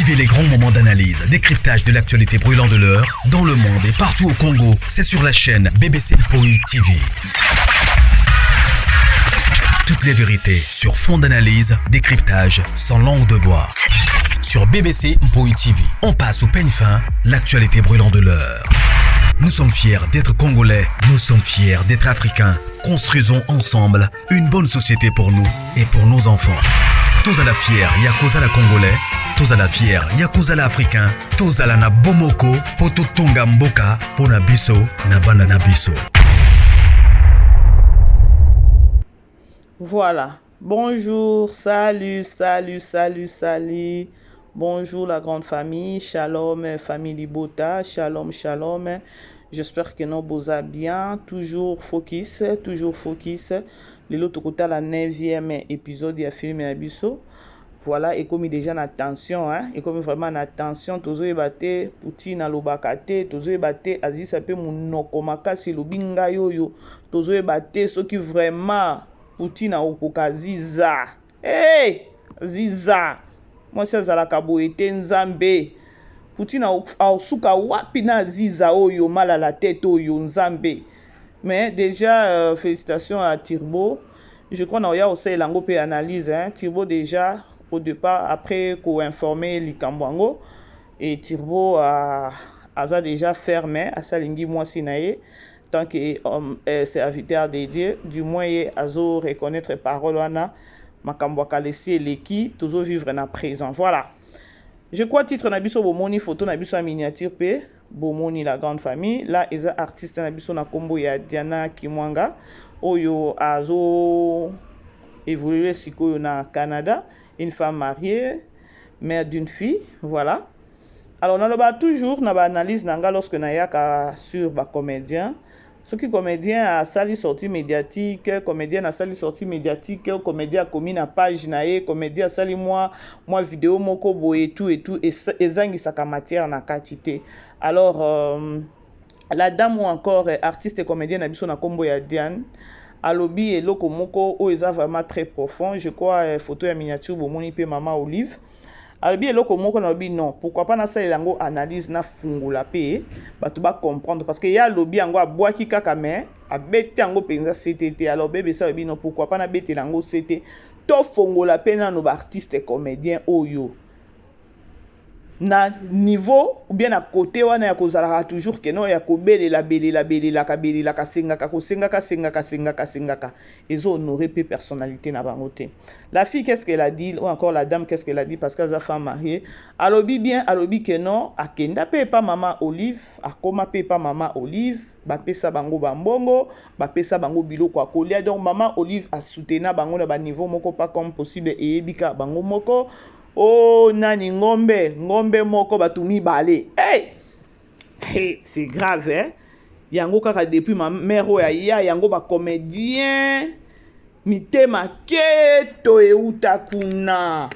Vivez les grands moments d'analyse, décryptage de l'actualité brûlante de l'heure, dans le monde et partout au Congo. C'est sur la chaîne BBC Mpoi TV. Toutes les vérités sur fond d'analyse, décryptage, sans langue de bois. Sur BBC Mpoi TV, on passe au peigne fin l'actualité brûlante de l'heure. Nous sommes fiers d'être Congolais, nous sommes fiers d'être Africains. Construisons ensemble une bonne société pour nous et pour nos enfants. Tozala fier ya kozala Congolais, tozala fier ya kozala Africain, tozala na bomoko po totonga mboka pona biso na bana na biso. Voilà. Bonjour, salut, salut, salut, salut. Bonjour la grande famille, shalom famille Libota, shalom, shalom. J'espère que nous boza bien, toujours focus, toujours focus. Lelo tokotala 9e épisode ya film ya biso. Voilà, ekomi déjà na tension, hein? Ekomi vraiment na tension, tozoyeba te, Poutine alobaka te, tozoyeba te, Azisa pe munoko makasi elobi ngai oyo, tozoyeba te soki vraiment Poutine akokoka Ziza. Hey! Ziza! Mwasi azalaka boye te Nzambe. Poutine aosuka wapi na Ziza oyo mal à la tête oyo Nzambe. Mais déjà félicitations à Turbo. Je crois na oya osalela yango mpe analyse, hein? Turbo déjà au départ après ko-informer likambo yango et Turbo aza déjà ferme, asalingi mwasi na ye tant que homme serviteur de Dieu, du moins ye azo reconnaître parole wana makambo akalesi eleki, tozo vivre na présent. Voilà. Je crois titre na biso bomoni, photo na biso ya miniature pe bomoni la grande famille. Là eza artiste na biso na kombo ya Diana Kimwanga oyo azo évoluer sikoyo na Canada, une femme mariée, mère d'une fille, voilà. Alors naloba toujours na ba analyse na nga lorsque nayaka sur ba comédien, soki comédien asali sortie médiatique, comédien asali sortie médiatique, comédien akomi na page na ye, comédien asali mwa vidéo moko boye tout et tout, ezangisaka matière na kati te. Alors la dame ou encore artiste et comédien na biso na kombo ya Diane alobi eloko moko oyo eza vraiment très profond. Je crois photo ya miniature bomoni mpe mama Olive alobi eloko moko. Nalobi non, pourquoi pas nasalela yango analyse, nafungola mpe bato bacomprendre, parce que ye alobi yango, abwaki kaka, mais abeti yango mpenza sete te. Alors bebesa alobi non, pourquoi pas nabetela yango sete, tofongola mpe nano baartiste comédien oyo na niveau ou bien na côté wana ya kozalaka toujours keno ya kobelela belela belelaka belelaka, sengaka kosengaka sengaka sengaka sengaka, ezo honorer mpe personnalité na bango te. La fille, qu'est-ce qu'elle a dit, ou encore la dame, qu'est-ce qu'elle a dit? Parce qu'aza femme mariée, alobi bien, alobi ke non, akenda mpe epa mama Olive, akoma mpe epa mama Olive, bapesa bango bambongo, bapesa bango biloko ya kolia. Donc mama Olive asoutenir bango na baniveau moko pas comme possible, eyebi kaka bango moko. O oh, nani, ngombe ngombe moko bato mibale, hey! Hey, c'est grave, hein? Yango kaka depuis ma mère oyo aya yango, bacomédien mitema keto euta kuna.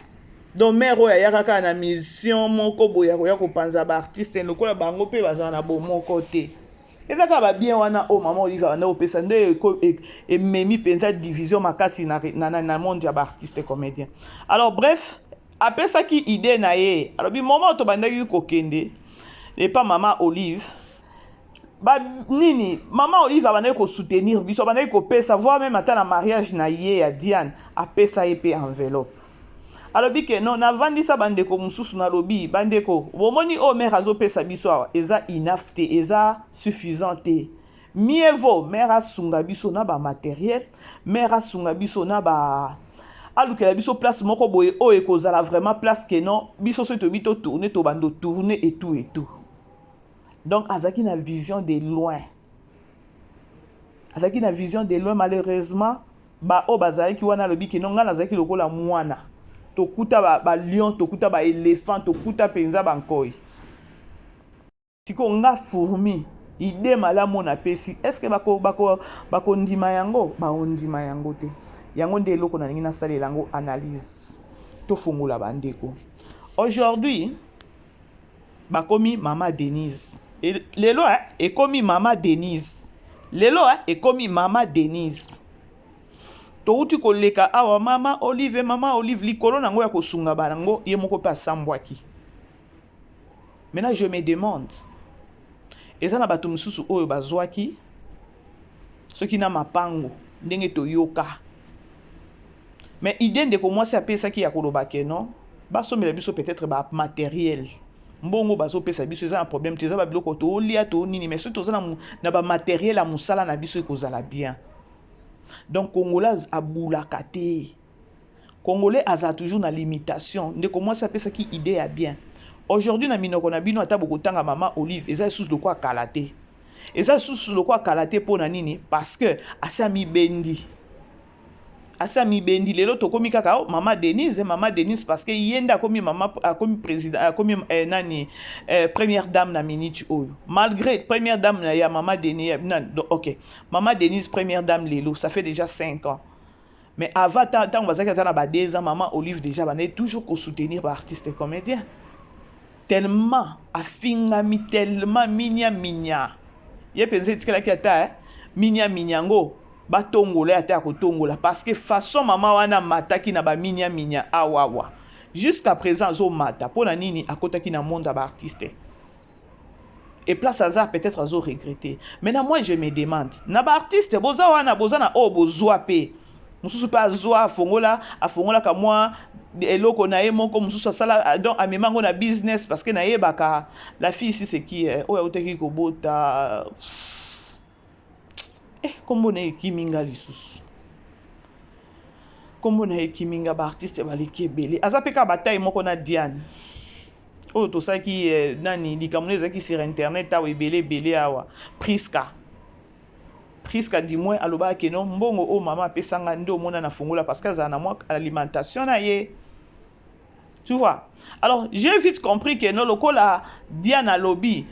Donc mère oyo ayaka kaka na mission moko boye ya koya kopanza baartiste lokola bango mpe bazala na bomoko te. Eza kaka babien wana oyo mama Olive banda kopesa nde ememi mpenza division makasi na monde ya baartiste comédien. Alors bref, apesaki idée na ye, alobi moment tobandaki kokende epa mama Olive, ba nini, mama Olive abandaki kosoutenir biso, abandaki kopesa, voire même ata na mariage na ye ya Diane apesa ye mpe enveloppe. Alobi ke non, navandisa bandeko mosusu, nalobi bandeko, bomoni oyo mère azopesa biso awa eza enough te, eza suffisant te. Mieux vaut mère asunga biso na bamatériel, mère asunga biso na ba alukela biso place moko boye oyo ekozala vraiment place ke non, biso soki toyebi totourne, tobanda tourne et tout et tout. Donc azalaki na vision de loin, azalaki na vision de loin. Malheureusement baoyo bazalaki wana, alobi ke non, ngai nazalaki lokola mwana, tokuta balion ba, tokuta baéléphant, tokuta mpenza bankoi. Sikoyo nga fourmi, idée malamu napesi, est-ce bakondima bako, bako yango? Baondima yango te. Yango nde eloko nalingi nasalela yango analyse, tofungola bandeko. Aujourd'hui bakomi mama Denise e, lelo ekomi mama Denise, lelo ekomi mama Denise. Touti koleka awa mama Olive, mama Olive likolo nango ya kosunga bango, ye moko mpe asambwaki. Maintenant, je me demande, eza na bato mosusu oyo bazwaki soki na mapango ndenge toyoka. Mais idée ndeko mwasi apesaki ya koloba ke non, basombela biso peut-être bamatériel, mbongo bazopesa biso eza na problème te, eza babiloko tolia to nini, mais soki toza na bamatériel ya mosala na biso, ekozala bien. Donc Congolais abulaka te, Congolais azala toujours na limitation. Ndeko mwasi apesaki idée ya bien. Aujourd'hui, na minoko na bino, ata bokotanga Mama Olive, eza lisusu lokola kala te, eza lisusu lokola kala te. Mpo na nini? Parce que asi amibendi, asi amibendi. Lelo tokomi kaka, oh, Mama Denise, Mama Denise, parce que ye nde akomi mama, akomi président, akomi nani, première dame na minute oyo. Malgré première dame ya Mama Denise na, ok, Mama Denise première dame lelo, ça fait déjà 5 ans, mais avant, ntango bazalaki ata na ba 2 ans, Mama Olive déjà bandaki toujours kosoutenir baartiste comédien. Tellement afingami, tellement minia minia ye mpenza etikalaki ata minia minia yango batongola ata ya kotongola, parce que façon mama wana amataki na baminia minia awawa, jusqu'à présent azomata. Mpo na nini? Akotaki na monde ya baartiste et place aza, peut-être azo regretter. Maintenant, moi, je me demande, na baartiste boza wana, boza na oyo bozwa mpe mosusu mpe azwa, afongola, afongolaka mwa eloko na ye moko, mosusu asala, donc amema yango na business, parce que nayebaka la fille ici, c'est qui, oyo autaki kobota, nkombo na ye ekimi nga lisusu, nkombo na ye ekimi nga. Baartiste baleki ebele, aza mpe kaka bataille moko na Diane oyo tosalaki nani, likambo ezalaki sur internet awa ebele ebele awa, Priska. Priska du moins alobaka ke no, mbongo oyo mama apesanga nde omona na fongola, parce que azala na mwa alimentation na ye, tu vois. Alors j'ai vite compris ke no, lokola Diane alobi,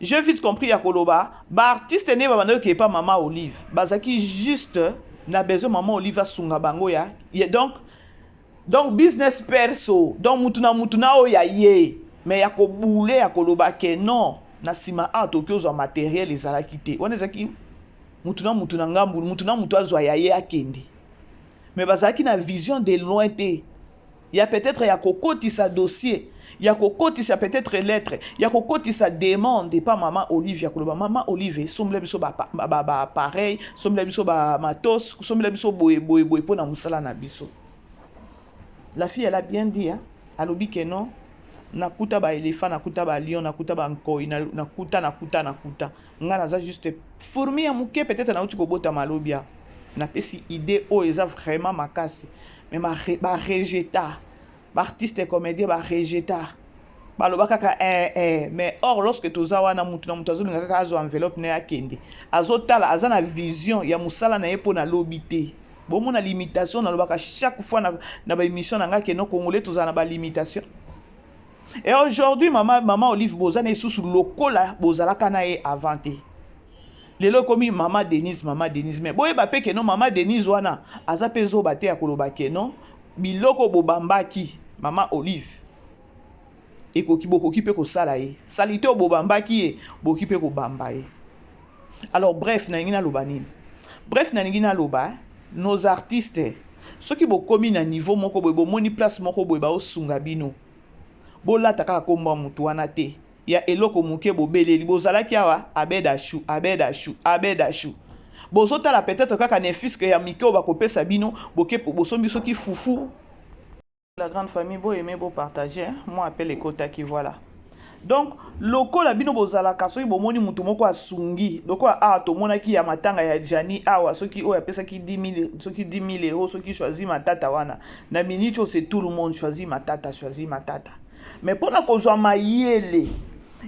j'ai vite compris ya koloba baartiste nde babandaki epa Mama Olive, bazalaki juste na besoin Mama Olive asunga bango ya donc business perso, donc mutu na mutu na oyo ya ye. Mais ya kobule, ya koloba ke non, na nsima awa tokoki ozwa matériel, ezalaki te. Wana ezalaki mutu na mutu na ngambu, mutu na mutu azwa ya ye, akende. Mais bazalaki na vision de loin te ya peut-être ya kokotisa dossier, ya kokotisa peut-être lettre, ya kokotisa demande epa Mama Olive, ya koloba: "Mama Olive, esombela biso baappareil, sombela biso bamatos, sombela biso boye boye boye mpo na mosala na biso." La fille, elle a bien dit, hein? Alobi ke non, nakuta baéléphant, nakuta balion, nakuta bankoi, nakuta, nakuta, nakuta. Nga naza juste fourmi ya moke, peut-être nauti kobotama alobi awa. Napesi idée oyo eza vraiment makasi, mais barejeta baartiste comédien, barejeta, baloba kaka eh, eh. Mais or, lorsque toza wana, mutu na mutu azolinga kaka azwa enveloppe na ye, akende, azotala, aza na vision ya mosala na ye mpo na lobi te. Bomona limitation, nalobaka chaque fois na baémission na ngai ke no, Congolais tozala na balimitation. Et aujourd'hui, mama Olive, boza na lisusu lokola bozalaka na ye avant te. Lelo ekomi Mama Denise, Mama Denise. Mais boyeba mpe ke no, Mama Denise wana aza mpe zoba te ya koloba ke no, biloko bobambaki Mama Olive ekoki, bokoki mpe kosala ye sali te. Oyo bobambaki ye, bokoki mpe kobamba ye. Alors bref, nalingi naloba nini? Bref, nalingi naloba, nos artistes, soki bokomi na niveau moko boye, bomoni place moko boye baosunga bino, bolata kaka kombo ya motu wana te ya eloko moke bobeleli. Bozalaki awa, Abed Ashu, Abed Ashu, Abed Ashu, bozotala peut-être kaka ne fût-ce que ya mike oyo bakopesa bino, boke bosombi soki fufu. La grande famille, bo aimer, bo partager. Moi, appel ekotaki, voilà. Donc lokola bino bozalaka, soki bomoni mutu moko asungi, lokola awa tomonaki ya matanga ya Jani awa, soki oyo apesaki 10 000, soki 10 000 euros, soki Choisi Matata wana, na minute oyo c'est tout le monde Choisi Matata, Choisi Matata. Mais mpona kozwa mayele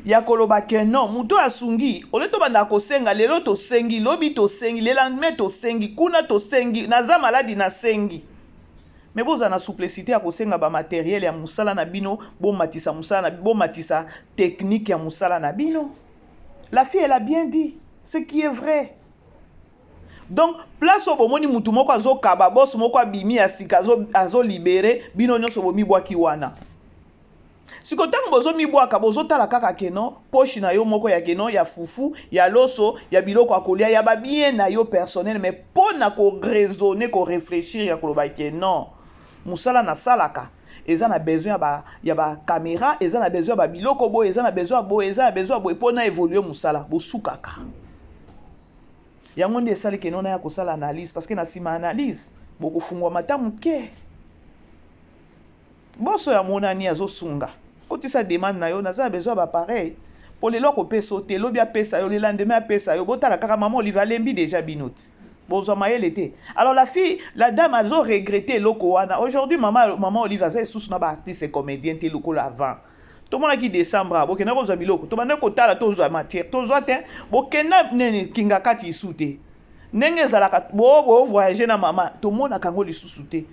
ya koloba ke non, moto oyo asungi, ole tobanda kosenga, lelo tosengi, lobi tosengi, le lendemain tosengi, kuna tosengi, naza maladi nasengi. Mais bozala na souplicité ya kosenga bamatériel ya mosala na bino, bomatisa mosala na, bomatisa technique ya mosala na bino. La fille, elle a bien dit ce qui est vrai. Donc place oyo bomoni mutu moko azokaba, boss moko abimi ya sika, azolibérer bino nyonso, bomibwaki wana. Siko ntango bozomibwaka, bozotala kaka ke no, poche na yo moko ya keno, ya fufu, ya loso, ya biloko ya kolia, ya babien na yo personnel. Mais mpo na koraisonner, koréfléchir ya koloba ke non, mosala nasalaka Eza na besoin ya ba caméra, eza na besoin ya ba biloko boye, eza na besoin ya boye, eza na besoin ya boye mpo na évoluer mosala. Bosukaka yango nde esali que nona ya kosala analyse, parce que na nsima analyse bokofungwama ata moke. Boso ya monani azosunga, kotisa demande na yo: naza na besoin ya baappareil. Mpo lelo akopesa yo te, lobi apesa yo, le lendemain apesa yo. Botala kaka mama Olive, alembi déjà bino ti bozwa mayele te. Alors la fille, la dame azo regretter eloko wana. Aujourd'hui mama Olive aza lisusu na baartiste comédien te lokola avant. Tomonaki décembre, bokenda kozwa biloko, tobanda kotala, tozwa matière, tozwa te. Bokenda nini kinga kati isu te, ndenge ezalaka bo voyage na mama, tomonaka yango lisusu te.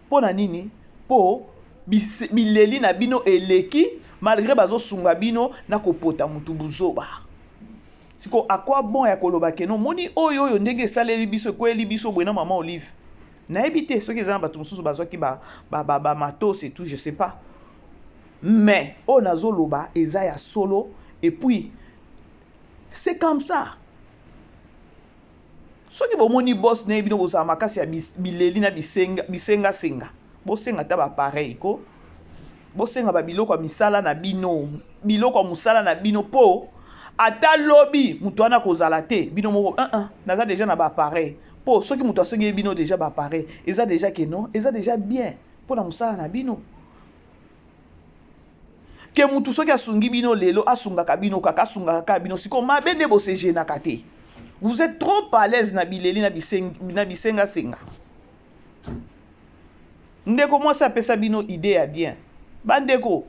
Mpo na nini? Mpo bileli na bino eleki, malgré bazosunga bino na kopota mutu buzoba. Siko akwa bon ya koloba que nomoni oyo ndenge esaleli biso, ekweyeli biso boye na mama Olive. Nayebi te soki eza na bato mosusu bazwaki bamatos et tout, je sais pas, mais oyo nazoloba eza ya solo. Et puis c'est comme ça, soki bomoni boss nayebi bino bozala makasi ya bileli na bisengasenga, bosenga ata baappareil ko, bosenga babiloko ya misala na bino, biloko ya mosala na bino, mpo ata lobi moto wana kozala te, bino moko uh -uh, naza déjà na baappareil. Mpo soki moto asengi bino déjà baappareil, eza déjà que non, eza déjà bien mpo na mosala na bino. Que mutu soki asungi bino lelo, asungaka bino kaka, asungaka kaka bino. Sikoyo mabe nde bosegenaka te, vous êtes trop à l'aise na bileli na bisengasenga. Ndeko mwasi apesa bino idée ya bien. Bandeko,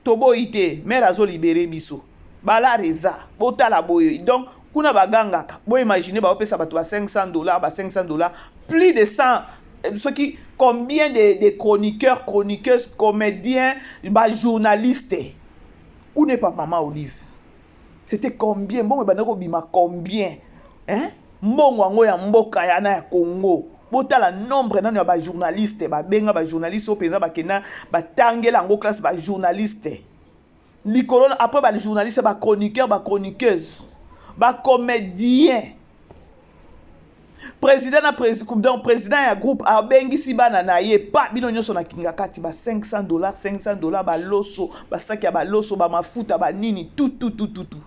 toboyi te, mare azolibérer biso, balare eza botala boye. Donc kuna bagangaka, boimagine baopesa bato ba 500 $, ba 500 $, plus de 100, soki combien de chroniqueurs, chroniqueuses, comédiens, bajournaliste kuna epa mama Olive. C'était combien mbongo ebanda kobima? Combien, hein? Mbongo yango ya mboka yana ya Congo. Botala nombre nano ya bajournaliste, babenga bajournaliste oyo mpenza bakenda batangela yango classe, bajournaliste likolo, après bajournaliste, bachroniqueur, bachroniqueuse, bacomédien, président na donc président ya groupe abengisi bana na ye pa bino nyonso na kinga kati, ba 500 $, 500 $, baloso, basaki ya baloso, bamafuta, banini, tututututu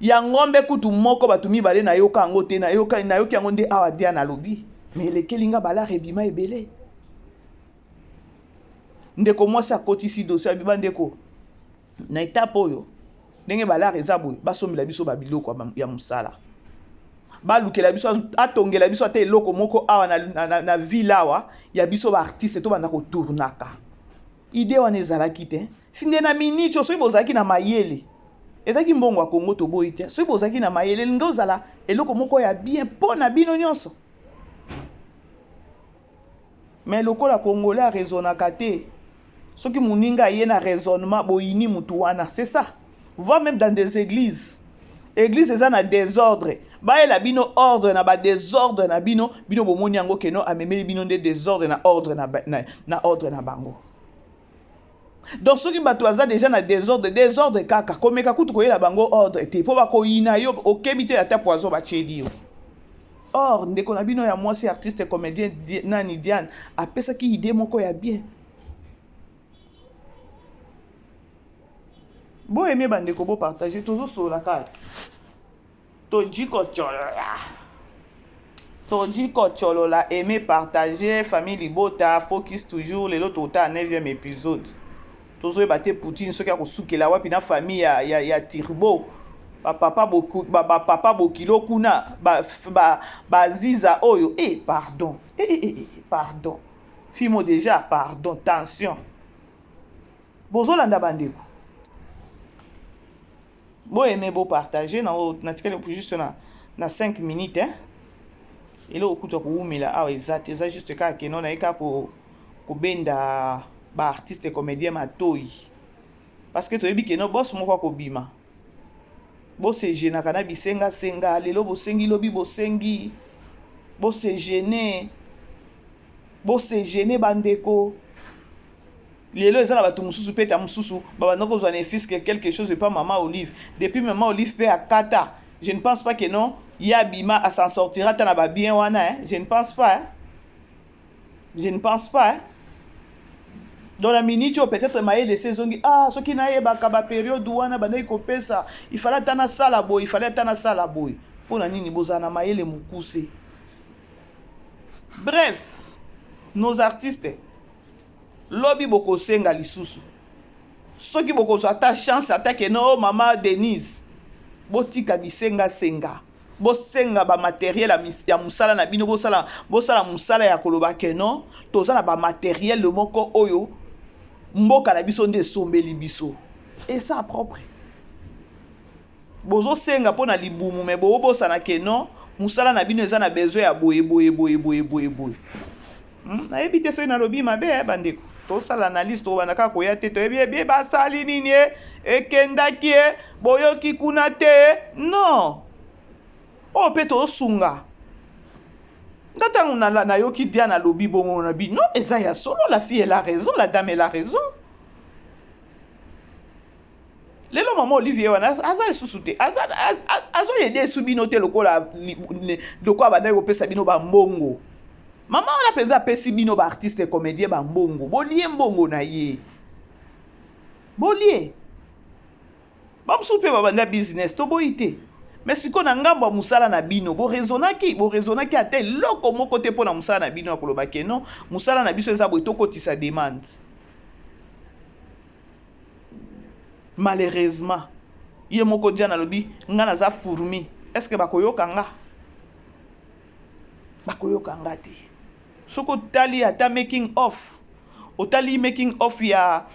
ya ngombe kutu moko, bato mibale. Nayoka yango te, nayoki yango nde awa dia nalobi, mais elekeli nga balare ebima ebele. Ndeko mwasi akotisi dossier, abi: bandeko, na etape oyo, ndenge balare eza boye, basombela biso babiloko ya mosala, balukela biso, atongela biso ata eloko moko awa na ville awa ya biso baartiste, tobanda kotournaka. Idée wana ezalaki te si nde na miniti. Soki bozalaki na mayele, ezalaki mbongo ya Kongo, toboyi te. Soki bozalaki na mayele, elingi ozala eloko moko ya bien mpo na bino nyonso. Mais lokola Congolais araisonnaka te, soki moninga aye na raisonnement, boyini mutu wana. C'est ça, voire même dans des églises, église eza na désordre, bayela bino ordre na badésordre na bino. Bino bomoni yango que non, amemeli bino nde désordre na ordre na ordre na bango. Donc soki bato baza déjà na désordre, désordre kaka, komeka kutu koyela bango ordre te, mpo bakoyina yo, okebi te, ata poison batieli yo. Or ndeko na bino ya mwasi, artiste comédien nani, Diane, apesaki idée moko ya bien. Boyeme bandeko, bopartage, tozosolola kaka, toji kocolola, toji kocolola. Aime, partage, famille libota, focus toujours. Lelo tota 9e épisode, tozoyeba te Poutine soki akosukela wapi na famille ya Tirbo, bapapa bokilo kuna, baziza oyo. E pardon, e, e, e, pardon, fimo déjà, pardon, tension. Bozolanda bandeko, boyeme, bopartage. Natikali juste na 5 minutes, hein? Eloko kutu kowumela awa eza te, eza juste kaka que non, naye kaka kobenda baartiste comédien matoi, parce que toyebi que non, boss moko akobima. Bosegenaka na bisengasenga, lelo bosengi, lobi bosengi, bosegene, bosegene bandeko. Lelo eza na bato mosusu mpe ta mosusu babanda kozwa ne fût-ce que quelque chose epa mama Olive. Depuis mama Olive mpe akata, je ne pense pas que non, ye abima, s'en sortira ata na babien wana, hein? Je ne pense pas, hein? Je ne pense pas, hein? Dans la minute oyo peut-être mayele esi ezongi, ah soki nayebaka ba periode wana bandaki kopesa, il fallait ata nasala boye, il fallait ata nasala boye. Mpo na nini bozala na mayele mokuse? Bref, nos artistes, lobi bokosenga lisusu soki bokozwa ata chance ata ke no mama Denise, botika bisengasenga, bosenga bamateriel ya mosala na bino, bosala, bosala mosala ya koloba ke non, toza na bamateriel moko oyo mboka na biso nde esombeli biso, eza propre. Bozosenga mpo na libumu, me bobosana ke non, mosala na bino eza na besoin ya boye boye boye boye boye boye. Nayebi te soki nalobi mabe. Bandeko, tosala analyse, tokobanda kaka koya te, toyebi ebie basali nini, e ekendaki, e boyoki kuna te. Non, oyo mpe tozosunga nga. Ntango nayoki Diane alobi bongo, na bi non, eza ya solo. La fille, elle a raison, la dame, elle a raison. Lelo mama Olivier wana aza lisusu te, azoyede esu bino te lokola bandaki kopesa bino bambongo. Mama wana mpenza apesi bino baartiste comédien bambongo, bolie mbongo na ye, bolie. Bamosusu mpe babanda business, toboyi te, mais sikoyo na ngambo ya mosala na bino, boraisonnaki, boraisonnaki ata eloko moko te mpo na mosala na bino ya koloba ke non, mosala na biso eza boye, tokotisa demande. Malheureusement, ye moko Diane alobi: "Nga naza fourmi." Est ce que bakoyoka nga? Bakoyoka nga te. Soki otali ata making of, otali making of ya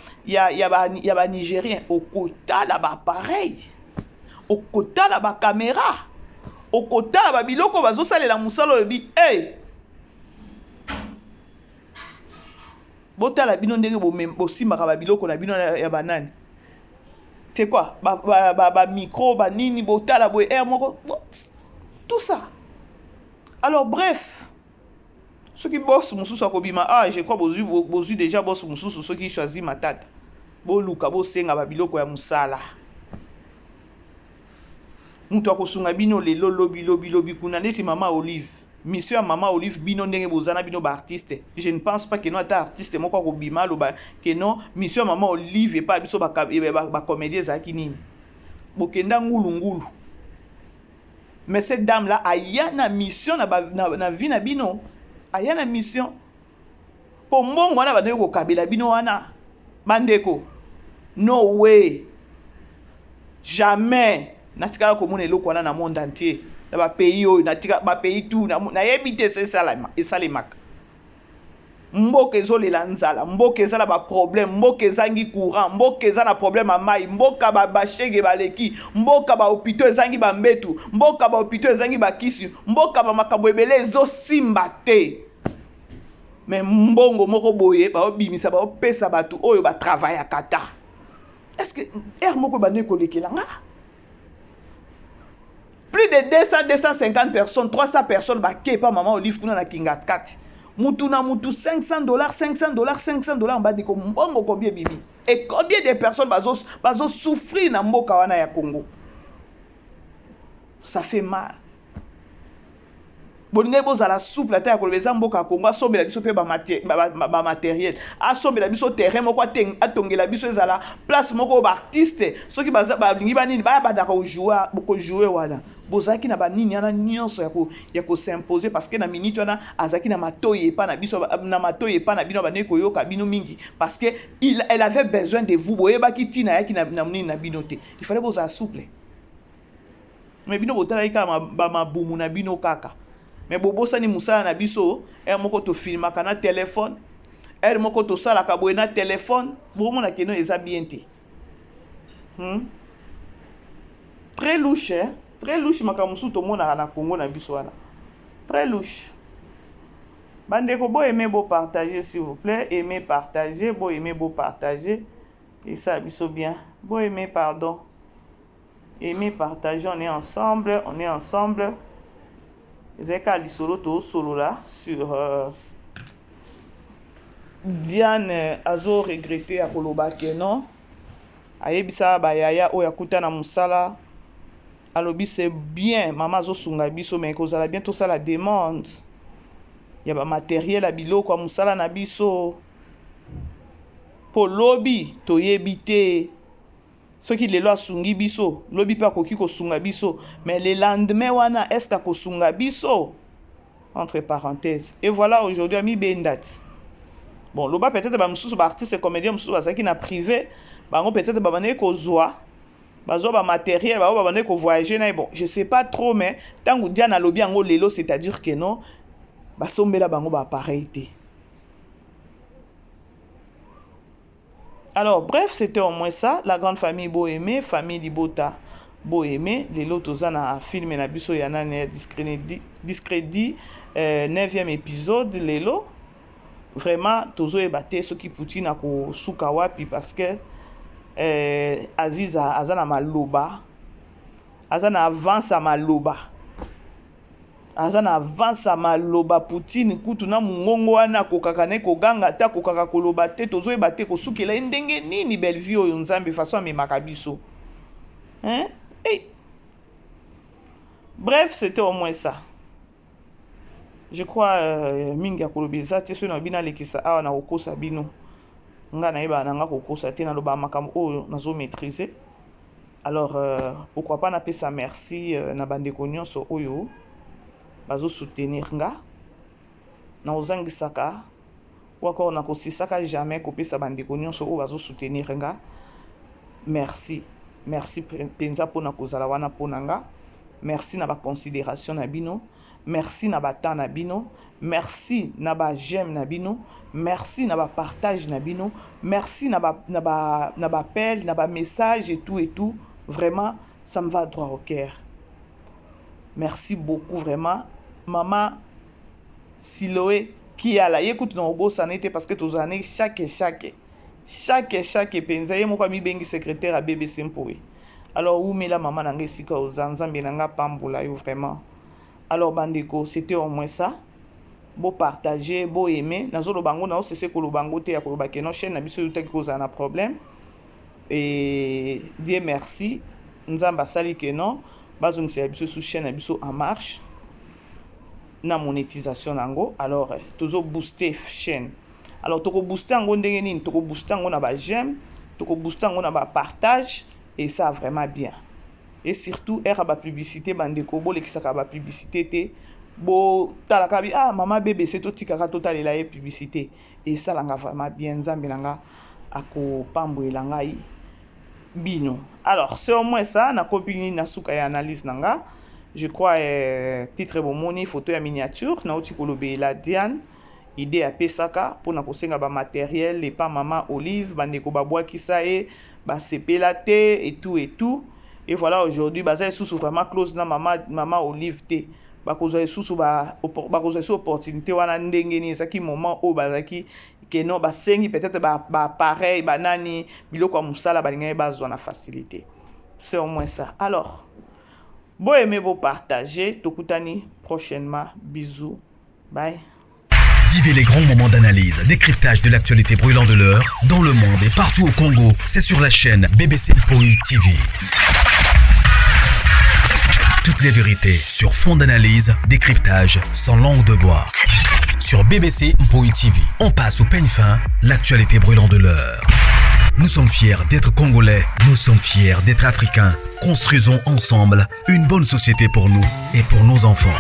banigérien, okotala baappareil, okotala bacaméra, okotala babiloko bazosalela mosala. Oyebi hey! Botala bino ndenge bosimbaka babiloko na bino ya banani, c'est quoi, bamicro, ba, ba banini, botala boye aire moko, tout ça. Alors bref, soki boss mosusu akobima, ah, je crois bozwi, bozwi déjà boss mosusu. Soki choisi matata, boluka bosenga babiloko ya mosala. Moto akosunga bino lelo, lobi, lobi, lobi kuna, neti mama Olive. Mission ya mama Olive, bino ndenge boza na bino baartiste, je ne pense pas ke non, ata artiste moko akobima aloba ke non, mission ya mama Olive epai biso bacomédien ezalaki nini. Bokenda ngulungulu, mais cette dame là aya na mission na vie na bino, aya na mission mpo mbongo wana bandeki kokabela bino wana. Bandeko, no way, jamais natikala komona eloko wana na monde entier, na bapays oyo natika, bapays tout nayebi te se esalemaka. Mboka ezolela nzala, mboka eza na baproblème, mboka ezangi courant, mboka eza na problème ya mai, mboka bashege baleki, mboka bahôpitaux ezangi bambetu, mboka bahôpitaux ezangi bakisi, mboka bamakambo ebele ezosimba te. Me mbongo moko boye baobimisa, baopesa bato oyo batravaillaka ta. Est ce que heure moko ebandi kolekela nga? Plus de 200, 250 personnes, 300 personnes bake pa mama Olive kuna na Kinga kati, mutu na mutu 500 dollars, 500 dollars, 500 dollars. Bandeko, mbongo combien ebimi et combien de personnes bazosouffrir na mboka wana ya Congo? Ça fait mal. Bolingai bozala souple ata ya koloba eza mboka ya Congo, asombela biso mpe bamateriel, asombela biso terrain moko, atongela biso, ezala place moko oyo baartiste soki balingi banini baya bandaka kojouer wana. Bozalaki na banini wana nyonso ya kos'imposer, parce que na minute wana azalaki na matoi epa na biso, na matoi epa na bino, bandeki koyoka bino mingi, parce que elle avait besoin de vous. Boyebaki ntina ayaki na nini na bino te. Il fallait bozala souple, mais bino botalaki kaka bamabumu na bino kaka, mais bobosani mosala na biso. Heure moko tofilmaka na telefone, heure moko tosalaka boye na telefone, bomona keno eza bien te. Très louche, eh? Très louche. Makambo mosusu tomonaka na Congo na biso wana, très louche. Bandeko, boaimer, bopartager, s'il vous plaît. Aimez, partager, boaimer, bopartager, esala biso bien. Boaimer, pardon, aimer, partager. On est ensemble, on est ensemble. Ezali kaka lisolo tozosolola sur Diane. Azoregretter ya koloba ke non, ayebisa bayaya oyo akuta na mosala. Alobi c'est bien, mama azosunga biso, mais kozala bien tosala demande ya bamateriel ya biloko ya mosala na biso. Mpo lobi toyebi te. Soki lelo asungi biso, lobi mpe akoki kosunga biso. Mais le lendemain wana, est-ce que akosunga biso? Entre parenthèses. Et voilà aujourd'hui amibenda ti. Bon, loba peut-être ba mosusu ba artiste comédien mosusu bazalaki na privé, bango peut-être babandaki kozwa bazwa ba matériel, bango babandaki kovoyager na ye. Bon, je sais pas trop, mais ntango Diane alobi yango lelo, c'est-à-dire que non, basombela bango ba appareil te. Alors, bref, c'était au moins ça. La grande famille bo aimé, famille Libota bo aimé. Lelo toza na film na biso ya nani ya discrédit, discrédit 9e épisode lelo. Vraiment tozoyeba te soki Poutine akosuka wapi parce que Aziza aza na maloba, aza na avance ya maloba. Aza na avance ya maloba. Poutine kutu na mongongo wana akokaka ne koganga te, akokaka koloba te. Tozoyeba te kosukela ye ndenge nini. Bellevue oyo, Nzambe, façon amemaka biso, hein? Hey. Bref, c'était au moins ça, je crois. Mingi ya koloba eza te. Soki nalobi nalekisa awa, na kokosa bino. Nga nayebaka na nga kokosa te, nalobaka makambo oyo nazomaîtrise. Alors pourquoi pas napesa merci na bandeko nyonso oyo bazosoutenir nga. Na kozangisaka wakor, nakosisaka jamais kopesa bandeko nyonso oyo bazosoutenir nga merci. Merci mpenza mpona kozala wana mpona nga. Merci na baconsidération na bino, merci na batemps na bino, merci na baj'aime na bino, merci na bapartage na bino, merci na baappel, na ba, na bamessage et tout et tout. Vraiment, ça me va droit au cœur. Merci beaucoup vraiment. Mama Siloé Kiala, ye kutu na obosana te parce que tozala ne chaque chaque chaque chaque mpenza. Ye moko amibengi secrétaire ya BBC Mpoe. Alors umela, mama na nga, esika oza, Nzambe na nga pambola yo vraiment. Alors bandeko, c'était au moins ça. Bopartage, boaime. Nazoloba yango, naosese koloba yango te ya koloba ke no chaîne na biso eutaki kozala na problème et Dieu merci, Nzambe asali ke non, bazongisela biso su chaîne na biso en marche na monétisation nango. Alors tozobooste chaîne. Alors tokobooste yango ndenge nini? Tokobooste yango na baj'aime, tokobooste yango na bapartage et ça vraiment bien. Et surtout ere ya bapublicité, bandeko, bolekisaka bapublicité te. Botalaka bi ah mama BBC, totikaka totalela ye publicité, esalanga vraiment bien. Nzambe na nga akopambolela ngai bino. Alors c'est au moins ça. Nakomi na suka ya analyse na nga, je crois. Titre bomoni, photo ya miniature, nauti kolobela Diane, idée apesaka mpona kosenga bamatériel epa mama Olive. Bandeko babwakisa ye, basepela te et tout et tout. Et voilà, aujourd'hui baza lisusu vraiment close na mama Olive te. Bakozwa lisusu, bakozwa lisusu opportunité wana ndenge nini? Ezalaki moment oyo bazalaki keno basengi peut-être baappareil, banani, biloko ya mosala, balingaki bazwa na facilité. C'est au moins ça. Alors boaime, bopartage. Tokutani prochainement. Bisous, bye. Vivez les grands moments d'analyse, décryptage de l'actualité brûlante de l'heure, dans le monde et partout au Congo. C'est sur la chaîne BBC Mpoi TV. Toutes les vérités sur fond d'analyse, décryptage, sans langue de bois. Sur BBC Mpoi TV, on passe au peigne fin l'actualité brûlante de l'heure. Nous sommes fiers d'être Congolais, nous sommes fiers d'être Africains. Construisons ensemble une bonne société pour nous et pour nos enfants.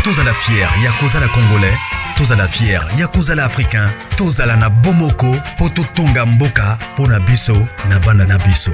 Tozala fier ya kozala Congolais, tozala fier ya kozala Africain, tozala na bomoko po totonga mboka mpo na biso na bana na biso.